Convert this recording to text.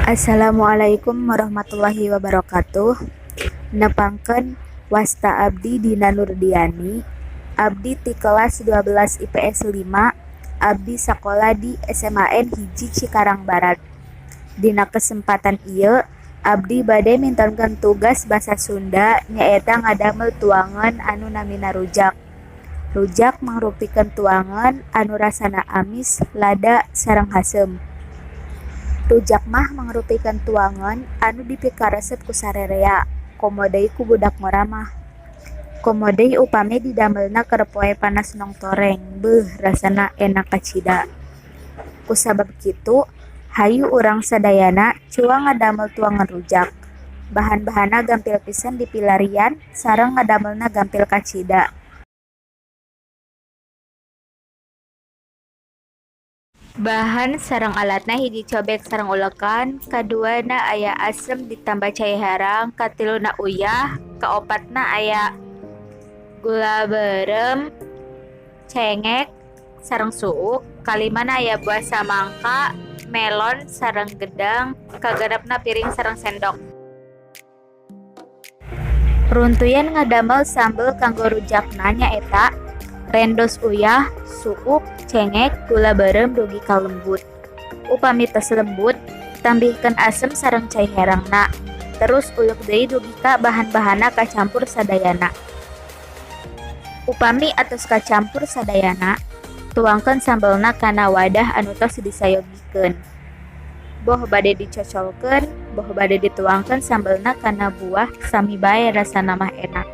Assalamualaikum warahmatullahi wabarakatuh. Nepangkeun wasta abdi Dina Nurdiani, abdi ti kelas 12 IPS 5, abdi sakola di SMAN 1 Cikarang Barat. Dina kesempatan ieu abdi bade mintonkeun tugas basa Sunda nyaeta ngadamel tuangan anu namina rujak. Rujak mangrupikeun tuangan anu rasana amis, lada, sareng haseum. Rujak mah mangrupikeun tuangan anu dipikaresep ku sarerea, komo deui ku budak ngora mah. Komo deui upami didamelna keur poe panas nongtoreng, beuh rasana enak kacida. Kusabab kitu, hayu urang sadayana cuang ngadamel tuangan rujak. Bahan-bahanna gampil pisan dipilarian sareng ngadamelna gampil kacida. Bahan sareng alatna hiji cobek sareng ulekan, kaduana aya asem ditambah cai herang, katiluna uyah, kaopatna aya gula beureum, cengek, sareng suuk, kalimana aya buah samangka, melon sareng gedang, kagenepna piring sareng sendok. Runtuyan ngadamel sambel kanggo rujakna nyaeta rendos uyah, suuk, cengek, gula beureum dugi ka lembut. Upami tos lembut, tambihkeun asem sareng cai herangna, terus ulek deui dugi ka bahan-bahanna kacampur sadayana. Upami atos kacampur sadayana, tuangkeun sambelna kana wadah anu tos disayogikeun. Boh bade dicocolkeun, boh bade dituangkeun sambelna kana buah sami bae rasana mah enak.